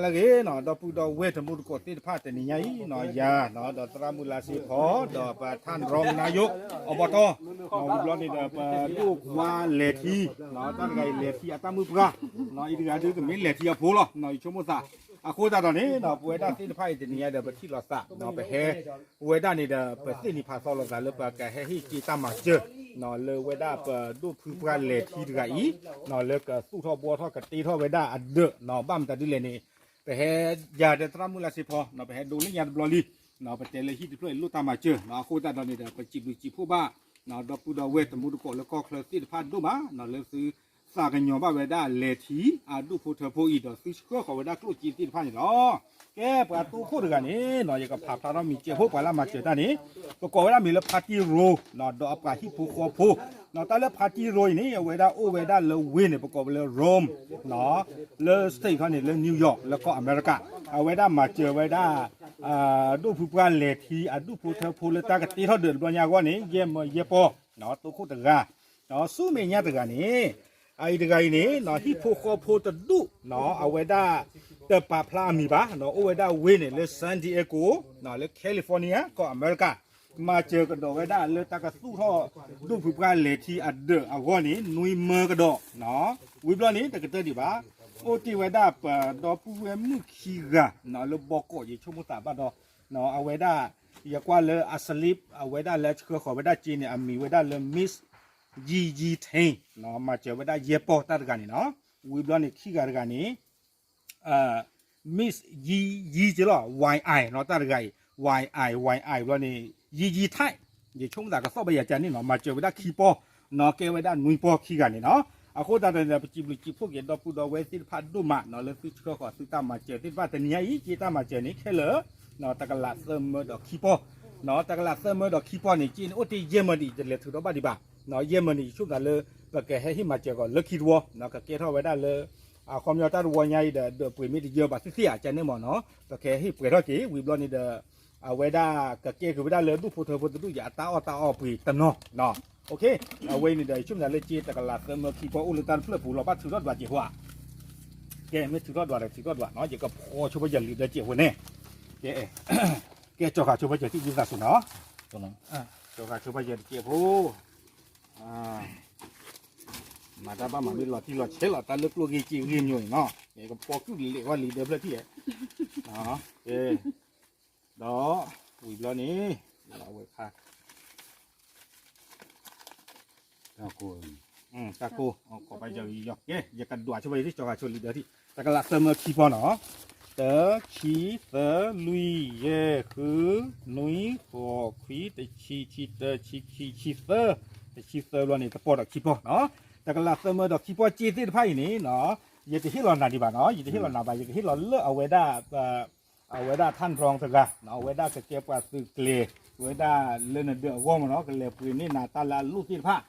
တၢ်ဂ့ၤနီၤ ဒီပုၢ်ဒီဝဲၢ်တံၤသကိးသ့ၣ်တဖၣ် တနံၤညါအံၤနီၤ ယၤနီၤ ဒီးသရၣ်မုၣ်လါစ့ဖီ ဒီးပထၣ်ရီနါယိၣ် အဘီတီၢ် ဝံၤဘျီန့ၣ်ဒီး ပဒိၣ်ကွါလဲၤထံ တၢ်တဂၤအံၤ လဲၤထံအတၢ်မုၣ်ပှၢ် အံၤတဂၤဒုးကမ့ၢ်လဲၤထံအဖိလီၤ ယဆိကမိၣ်သး အဃိသတးဒီးန့ၣ် ပဝဲဒၣ်သ့ၣ်တဖၣ်အံၤ တနံၤညါဒီး ပထံၣ်လိာ်သး ပဟဲ ဝဲဒၣ်န့ၣ်ဒီး ပသ့ၣ်နီၣ်ဖးသီလိာ်သးလၢ ပကဟဲဟ့ၣ်က့ၤတၢ်မၤစၢၤ လၢဝဲဒၣ်ပဒိၣ်ဖုပှၢ်လဲၤထံတဂၤအံၤ လၢကသူၣ်ထီၣ်ဘှီထီၣ်ကတ့ထီၣ်ဝဲဒၣ်အဒၢး ဘၣ်မတၤဒ်လဲၣ်န့ၣ် ပဟဲယၤဒီးသရၣ်မုၣ်လါစ့ဖီ ပဟဲဒိလၢညါတဘျီလံ ပတဲလၢဟံၣ်တဖျၢၣ်အံၤလိၣ်တၢ်မၤစၢၤ အဃိသတးဒီးန့ၣ်ဒီး ပစံးဘျုးစံးဖှိၣ်ဘၣ် ဒီပုၢ်ဒီဝဲၢ်တံၤသကိးလၢကီၢ်ချၢသ့ၣ်တဖၣ်ဒိၣ်မး လၢသုသးကညီၤဘၣ်ဝဲဒၣ်လဲၤထံ အဒူၣ်ဖိထၢဖိအံၤဒီး သုဆှၢဃီၤဝဲဒၣ်ကျိၣ်စ့သ့ၣ်တဖၣ်န့ၣ်လီၤ. ကဲပှၤတိခိၣ်တဂၤန့ၣ် ယကဖးဖျါထီၣ်မံၤစဲးဖိပှၤလၢမၤစၢၤတၢ်န့ၣ် ပကိးဝဲဒၣ်မံၤလၢ Party Row ဒီးအပှၤဟံၣ်ဖိဃီဖိ တၢ်လၢ Party Row အံၤန့ၣ် အဝဲဒၣ်အိၣ်ဝဲဒၣ်လၢဝ့ၢ်န့ၣ် ပကိးဝဲလၢ Rome လၢ state ခီန့ၣ် လၢ New York လၢကီၢ်အမဲရကၤ အဝဲဒၣ်မၤစၢၤဝဲဒၣ် ဒိၣ်ဖုပှၢ်လဲၤထံ အဒူၣ်ဖိထၢဖိလၢတၢ်ကတ့ထီၣ်ဒၢးတဘျီညါအဂီၢ်န့ၣ် ယဲၢ်မၢယဲၢ်ပီၢ် တိခိၣ်တဂၤ ဒီးဆူမဲာ်ညါတဂၤန့ၣ် အအံၤတဂၤအံၤန့ၣ် ဟံၣ်ဖိဃီဖိတဒူၣ် အဝဲဒၣ် တပာ်ဖျါအမံၤဘၣ် အိၣ်ဝဲဒၣ်ဝ့ၢ်န့ၣ်လၢ San Diego လၢ California ကီၢ်အမဲရကၤ မၤစၢၤကဒီးဝဲဒၣ်လၢတၢ်ကသူၣ်ထီၣ် ဒိၣ်ဖုပှၢ်လဲၤထံအဒၢးအဂီၢ်န့ၣ် နွံမၢကဒီး ဝံၤဘျီန့ၣ် တကတၢၢ်ဒံးဘၣ် အိၣ်တ့ၢ်ဝဲဒၣ်ပဒီပုၢ်ဝဲၢ်မုၣ်ခံဂၤ လၢဘီကီး ယဆိကမိၣ်သးဘၣ်ဒီး အဝဲဒၣ် ယကွၢ်လၢအ slip အဝဲဒၣ်လၢဆှၢဃီၤဝဲဒၣ်စ့န့ၣ် အမံၤဝဲဒၣ်လၢ Miss Yi Yi Tang မၤစၢၤဝဲဒၣ်ယဲၢ်ပီၢ်တၢ်တဂၤန့ၣ်နီၤ ဝံၤဘျီန့ၣ်ခံဂၤတဂၤန့ၣ် Miss Yi Yi က့လီၤ Y I နီၤ တၢ်တဂၤအံၤ Y I Y I ဘျီန့ၣ် Yi Yi Tai ယဆိကမိၣ်သးကသီၣ်ဘၣ်ယၤကန့ၣ်နီၤ မၤစၢၤဝဲဒၣ်ခံပီၢ်နီၤ ကဲဝဲဒၣ်နွံပီၢ်ခံဂၤန့ၣ်နီၤ အဃိသတးဒီး ပစံးဘျုးစံးဖှိၣ်က့ၤဒီပုၢ်ဒီဝဲၢ်သ့ၣ်တဖၣ်ဒိၣ်မးနီၤ လၢသုဆှၢဃီၤသုတၢ်မၤစၢၤသ့ၣ်တဖၣ် တနံၤညါအံၤ က့တၢ်မၤစၢၤန့ၣ် ခဲလၢာ် တကလးသၢမၢဒီးခံပီၢ် တကလးသၢမၢဒီးခံပီၢ်န့ၣ် က့န့ၣ်အိၣ်တ့ၢ်ယဲၢ်မၢဒံး ယတလဲၤထုးထီၣ်ဘၣ်ဒံးဘၣ် ယဲၢ်မၢန့ၣ် ယဆိကမိၣ်သးလၢ ပကဟဲဟ့ၣ်မၤစၢၤကီးလၢခံတဝီ ကကဲထီၣ်ဝဲဒၣ်လၢ အခီပညီတၢ်တဝီညါအံၤဒီး ဒၢးပှ့ၤမ့ၢ်တယၢဘၣ်သ့ၣ်သ့ၣ်ဧါ ကန့ၣ်မ့ၢ်နီၤ ပကဟဲဟ့ၣ်ပှဲၤထီၣ်က့ၤ ဝံၤဘျီန့ၣ်ဒီး အဝဲဒၣ်ကကဲက့ၤဝဲဒၣ်လၢဒူၣ်ဖိထၢဖိတဒူၣ်ယၤ အတၢ်အီၣ်တၢ်အီပှ့ၤတနီၤ အဝဲအံၤန့ၣ်ဒီး ယဆိကမိၣ်သးလၢက့တကလးသၢမၢခံပီၢ်အိၣ်လၢတၢ်တဖျၢၣ်ပူၤလီၤ ဘၣ်ထုးထီၣ်ဒွးက့ၤဟီဧါ ကဲ မ့ၢ်ထုးထီၣ်ဒွးဒီး ထုးထီၣ်ဒွးနီၤ ယကဖီဆိပယၢၤလံာ်ဒီးကဲးဖိန့ၣ် ကဲ ကဲ ကၠီၤဃာ်ဆိပယၢၤထံၣ်ဝံသးစူၤနီၤ ကၠီၤဃာ်ဆိပယၢၤတကဲးဖိ မၤတၢ်ဘၣ်မၤမ့ၢ်လီၤတံၢ်လီၤဆဲးလီၤ တၢ်လၢကျိၣ်ဂ့ၤစ့ဂ့ၤညိၣ်န့ၣ်နီၤ ကဖီကုၣ်လဲၤဝဲလံာ်ဒီဖျၢၣ်ထံၣ် ဒီး ဝံၤဘျီန့ၣ် အဝဲခါ တၢ်ကိၢ် ကဲ ယကဒွးဆိပယၢၤထံၣ် ကၠီၤဃာ်ဆိလံာ်ဒီးထံၣ် တကလးသၢမၢခံပီၢ်နီၤ တၢ ခံ သၢ လွံၢ် ယဲၢ် ဃု နွံ ဃိး ခွံ တဆံ ဆံတၢ ဆံခံ ဆံသၢ တဆံသၢဘျီန့ၣ် တပီၢ်ဒီးခံပီၢ်နီၤ တကလးသၢမၢဒီးခံပီၢ်က့သ့ၣ်တဖၣ်အံၤန့ၣ် ယတဟ့ၣ်လီၤနၤဒံးဘၣ်နီၤ ယတဟ့ၣ်လီၤနၤဘၣ် ယကဟ့ၣ်လီၤလၢအဝဲဒၣ် အဝဲဒၣ်ထၣ်ရီတဂၤ အဝဲဒၣ်ကကဲပှၤသုးကျဲၤ ဝဲဒၣ်လၢနဒၢးအဂီၢ်မ့ၢ်နီၤ ကလဲၤပှ့ၤန့ၢ်နၤတၢ်လၢအလိၣ်သ့ၣ်တဖၣ်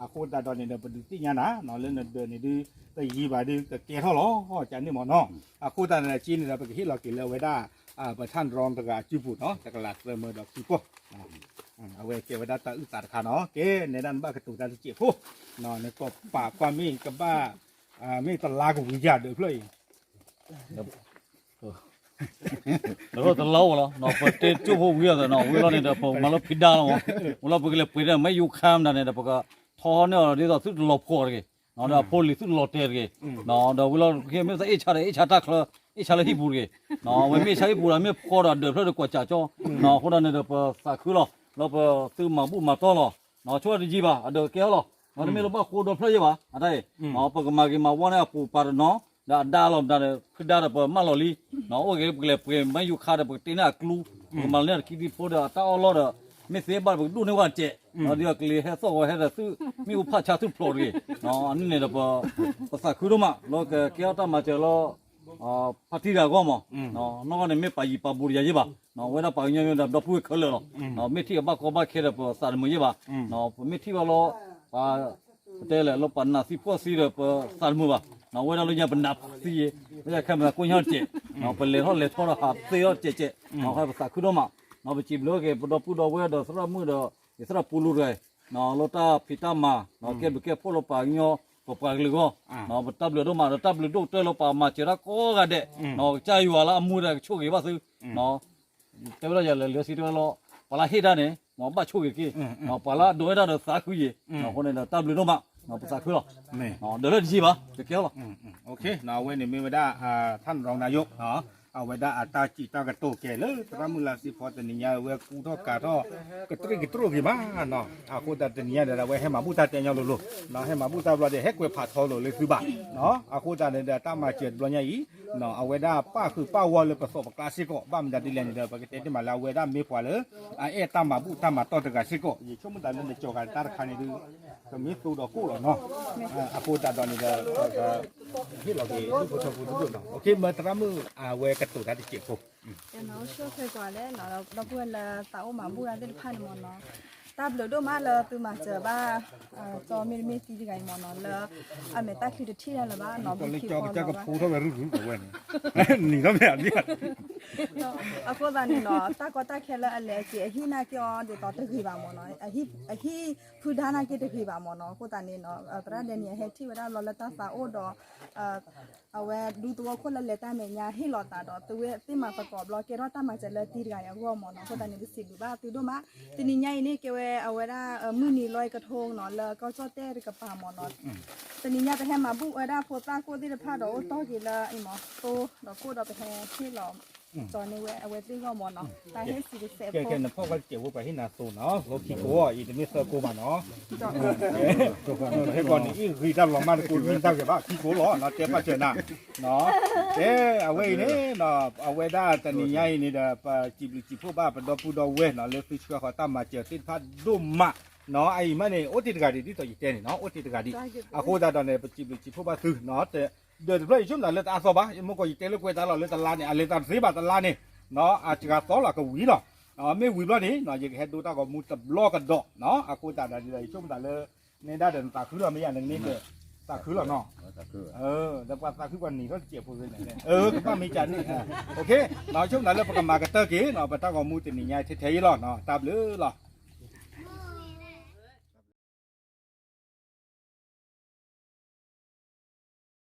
အဃိသတးဒီးန့ၣ်ဒီး ပဒုးသ့ၣ်ညါနၤ လၢနဒၢးန့ၣ်ဒုး တယံာ်ဘၣ်ဒုး ကကဲထီၣ်လီၤ ကန့ၣ်မ့ၢ်နီၤ အဃိသတးဒီးက့န့ၣ်ဒီး ပကဟ့ၣ်လီၤက့ၤလၢအဝဲဒၣ် ပထၣ်ရီတဂၤအစုပူၤနီၤ တကလးသၢမၢဒီးခံပီၢ် အဝဲကဲဝဲဒၣ်တၢ်အုၣ်သးတခါနီၤ ကဲ နဲဒၣ်နဘၣ်ကတိၤတၢ်တစဲးဖိ နကပာ်ကွၢ်မ့ၢ်ကဘၣ် မ့ၢ်တလါကဝံၤယၤဒၢးဖျၢၣ်အံၤ ဒီးတလီၤဝဲလီၤ ပတဲကၠိဖိဝံၤအသးနီၤ ဝံၤလီၤန့ၣ်ဒီး ပမၤလၢဖံးဒါလီၤမး ဝံၤလီၤပကလဲၤပှ့ၤဒီး မ့ၢ်ယူၤခါမတၤန့ၣ်ဒီး ပကထီန့ၢ်အီၤဒ်သိးသုတလီၤဖှီၣ်တဂ့ၤ ဒီးအဖိလံၤသုတလီၤတဲာ်တဂ့ၤ ဒီးဝံၤလီၤ မ့ၢ်သးအ့ၣ်ဆါဒီး အ့ၣ်ဆါတၢ်ချၢ အ့ၣ်ဆါလၢဟံၣ်ပူၤတဂ့ၤ ဝဲမ့ၢ်အ့ၣ်ဆါဟံၣ်ပူၤဒီး မ့ၢ်ဖှီဒီးအဒၢးဖျၢၣ်ဒီးကွၢ်စးကၠီ အဃိဒီးန့ၣ်ဒီး ပသးခုလီၤ လီၤပသုးမၤဘူၣ်မၤတီလီၤ ဆိတယံာ်ဘၣ် အဒၢးကဲထီၣ်လီၤ တမ့ၢ်လၢဘၣ်ဃိဒီဖျၢၣ်ယဲၢ်ဘၣ် အတၢ်အံၤ ပကမၤဂ့ၤမၤဝီန့ၢ်အပူၤပာ်တနီၤ ဒီးအဒါလီၤမတၤဒီး ဖုဒါဒီးပမၢလီၤလံ အိၣ်ဂ့ၤပကလဲၤပှ့ၤမ့ၢ်ယူၤခါဒီး ပကတ့န့ၢ်အကျူ ပကမၤလီၤန့ၢ်တခံသံဖိဒီးအတၢ်အီၣ်လီၢ်ဒီး မ့ၢ်သ့ဘၣ်ဒီး ပကဒိၣ်န့ၢ်ဝဲတစဲး ဒီးကလံၤဟဲသီၣ်ဂီၤဟဲဒီးသုး မ့ၣ်အူဖးဆါသုးဖျိးတဂ့ၤ အန့ၣ်န့ၣ်ဒီး ပသးခုဒိၣ်မး လၢကကဲထီၣ်တၢ်မၤစၢၤလၢ ဖါတံၢ်တဂၤအဂီၢ်မး နီၢ်ဂီၢ်န့ၣ်မ့ၢ်ပာ်ယံၤပာ်ဘူးတယၤယဲၢ်ဘၣ် ဝဲဒၣ်ပှၤကညီမ့ၢ်ဒီးဒီပုၢ်ဝဲၢ်ခဲလၢာ်လီၤ မ့ၢ်ထံၣ်အဘၣ်ကီဘၣ်ခဲဒီးပသးတမုာ်ယဲၢ်ဘၣ် ပမ့ၢ်ထံၣ်ဘၣ်လီၤ ပှၤ ပတဲလဲၣ်လၢပှၤနာ်သံဖှီၣ်သံဒီးပသးတမုာ်ဘၣ် ဝဲဒၣ်လၢညါပနာ်သံယဲၢ် ဝဲဒၣ်ခဲမ့ၢ်ကိညါတစဲး ပလဲၤထီၣ်လဲၤထီဒီးဟးသ့ထီၣ်တစဲးစဲး ပစံးဘျုးက့ၤ ပဒီပုၢ်ဒီဝဲၢ်ဒီးသရၣ်မုၣ်ဒီး ယသရၣ်ပူလူတဂၤ လၢတၢ်ဖံးတၢ်မၤ ကဲဘျုးကဲဖှိၣ်လၢပှၤကညီ ပပှၤကလုာ်အဂီၢ်, ပတၢ်ဘျုးဒိၣ်မးဒီး တၢ်ဘျုးဒိၣ်ကတၢၢ်လၢပှၤမၤစၢၤတၢ်ကိးဂၤဒဲး, ကစၢ်ယွၤလၢအမူဒါကဆိၣ်ဂ့ၤဘၣ်သု, တဲဝဲဒၣ်ယၤလၢလၢစံးတဲဝဲလီၤ, ပှၤလၢဟ့ၣ်တၢ်န့ၣ် ဘၣ်ဆိၣ်ဂ့ၤက့ၤ, ပှၤလၢအဒိးဝဲဒၣ်ဒီးသးခုယံၤ, အဃိန့ၣ်ဒီးတၢ်ဘျုးဒိၣ်မး, ပသးခုလီၤ, ဒီးလၢတယံာ်ဘၣ် တကဲလီၤ. အဝဲန့ၣ်မ့ၢ်ဝဲဒၣ် ထါနရီနၤယိး အဝဲဒၣ်အတၢ်စံးတၢ်ကတိၤကဲလၢသရၣ်မုၣ်လါစ့ဖီတနံၤညါ အဝဲကူထီၣ်ကၤထီၣ် ကတြံၣ်ကတြိၣ်ဂ့ၤမးနီၤ, အဃိသတးတနံၤညါဒီး အဝဲဟဲမၤဘူၣ်တၢ်တဲညီလိၤလိၤ, ဟဲမၤဘူၣ်တၢ်ဘျီဒီး ဟဲကွဲးဖးထီလိာ်လၢသုဘၣ်, အဃိသတးန့ၣ်ဒီး တၢ်မၤစၢၤတဘျီညါအံၤ အဝဲဒၣ်ပၣ်ဃုာ်ပၣ်ဂီၢ်လၢပသးပကျါစ့ၢ်ကီး, ဘၣ်မနုၤဒ်လဲၣ်န့ၣ်ဒီး ပကတဲတ့ၢ်မးလၢအဝဲဒၣ်မ့ၢ်ပှၤလၢ အအဲၣ်တၢ်မၤဘူၣ်တၢ်မၤတီၢ်တဂၤစ့ၢ်ကီး, ယဆိကမိၣ်သးလၢနကၠီၤဂၤတၢ်တခါန့ၣ်ဒုး ကမ့ၢ်သိဒီးကိၣ်လီၤနီၤ, အဃိသတးဒီးန့ၣ်ဒီး ဟ့ၣ်လီၤက့ၤဒိၣ်ဖိထၢဖိဒိၣ်ဒိၣ်နီၤ, မၢသရၣ်မုၣ်အဝဲကတိၤတၢ်တစဲးဖိ ဆိၣ်ဂ့ၤကွၢ်လဲၣ်, ဒီပုၢ်ဝဲၢ်လၢသးအိၣ်မၤဘူၣ်တၢ်သ့ၣ်တဖၣ်န့ၣ်မ့ၢ်နီၤ, တၢ်ဘျုးဒိၣ်မးလၢသုမၤစၢၤဘၣ် ကၠီမ့တမ့ၢ်သံတဂၤအံၤမ့ၢ်နီၤ, လၢအမဲာ်တၢ်ချံတထံၣ်တၢ်လၢၤဘၣ်နီၤ, မ့ၢ်ခံဃီလီၤဘၣ်, အဃိသတးန့ၣ်နီၤ တၢ်ကီတၢ်ခဲလၢအလဲၤအက့ၤအဟံၣ်နာ်က့ၤအီၤဒ်သိးတဂ့ၤဘၣ်မ့ၢ်နီၤ, အဟံၣ်ဖုဒါနာ်က့ၤတဂ့ၤဘၣ်မ့ၢ်နီၤ, အဃိသတးန့ၣ်နီၤ သရၣ်ဒဲနံၣ်အဟဲထံၣ်ဝဲဒၣ်ဘျီလၢတၢ်သးအိၣ်ဒီး အဝဲဒူသဝီခိၣ်လၢလဲၤတၢ်မဲာ်ညါဟ့ၣ်လီၤသးဒီး သုဝဲသ့ၣ်မၤသကိးဘျီ ကဲထီၣ်တၢ်မၤစၢၤလၢတံၤတဂၤအံၤအဂီၢ်မ့ၢ်နီၤ, အဃိသတးန့ၣ် ပစံးဘျုးဘၣ်သုဒိၣ်မး, တနံၤညါအံၤန့ၣ် ကဲဝဲအဝဲဒၣ် မုၢ်နံၤလီၢ်အံၤကထိနီၤ လၢကီၢ်ကၠီၣ်တဲၣ်တကပၤမ့ၢ်နီၤ, တနံၤညါပဟဲမၤဘူၣ်ဝဲဒၣ်ဖိသၣ်ကိၣ်သ့ၣ်တဖၣ်ဒီး အိၣ်တီၢ်က့ၤလၢအံၤမ့ၢ် သိဒီးကိၣ်ဒီးပဟဲဟ့ၣ်လီၤ ကၠီန့ၢ်ဝဲအဝဲသ့ၣ်အဂီၢ်မ့ၢ်နီၤ, တၢ်ဟ့ၣ်စံးတစဲးဖိ ကဲကဲနဖီၣ်ကွၢ်တစဲးဖိပှၤဟ့ၣ်နၤသိနီၤ လီခံကိးအံၤ တမ့ၢ်သၢကိးဘၣ်နီၤ ဟဲကီးန့ၣ် အ့ၣ်ဂ့ၤတၢ်လီၤမၢ်တကိး မ့ၢ်တၢ်ဂ့ၤဘၣ် ခံကိးလီၤနီၤ တဲပာ်စၢၤနၤ ကဲ အဝဲအံၤန့ၣ် အဝဲဒၣ်တနံၤညါအံၤန့ၣ်ဒီး ပစံးဘျုးစံးဖှိၣ်ဘၣ်ပဒီပုၢ်ဒီဝဲၢ်နီၤ လၢသုဆှၢဃီၤတၢ်မၤစၢၤသ့ၣ်တဖၣ်ဒိၣ်မးနီၤ အအံၤမးန့ၣ် အိၣ်တ့ၢ်တဂၤဒံး ဒ်သိးယတဲန့ၣ်နီၤ အိၣ်တ့ၢ်တဂၤဒံး အဃိသတးဒီးန့ၣ် ပစံးဘျုးစံးဖှိၣ်ဘၣ်သုနီၤ ဒီးတဘျီယဆိကမိၣ်သးလၢတအါသီဘၣ် ယမ့ၢ်ကီးယတဲလၢကွဲးတၢ်လီၤလၢတလါန့ၣ် အလဲၤသးတသ့ဘၣ်တလါန့ၣ် အစှၤသီလီၤကဝံၤလီၤ မ့ၢ်ဝံၤဘျီန့ၣ် ယကဟဲဒိတၢ်ဂီၤမူတဘျီကဒီး အဃိသတးဒီး ယဆိကမိၣ်သးလၢ နဲဒၣ်ဒီးနသးခုလီၤ မ့ၢ်ယၤနကန့ၢ်က့ၤ သးခုလီၤနီၤ ဒီးပှၤသးခုပှၤနံၤထီၣ်တစဲးဖိန့ၣ် ကဘၣ်မ့ၢ်ကန့ၣ် ဆိကမိၣ်သးလၢပကမၤကတၢၢ်က့ၤ ပတၢ်ဂီၤမူတနံၤညါထဲထဲအံၤလီၤ တၢ်ဘျုးလီၤ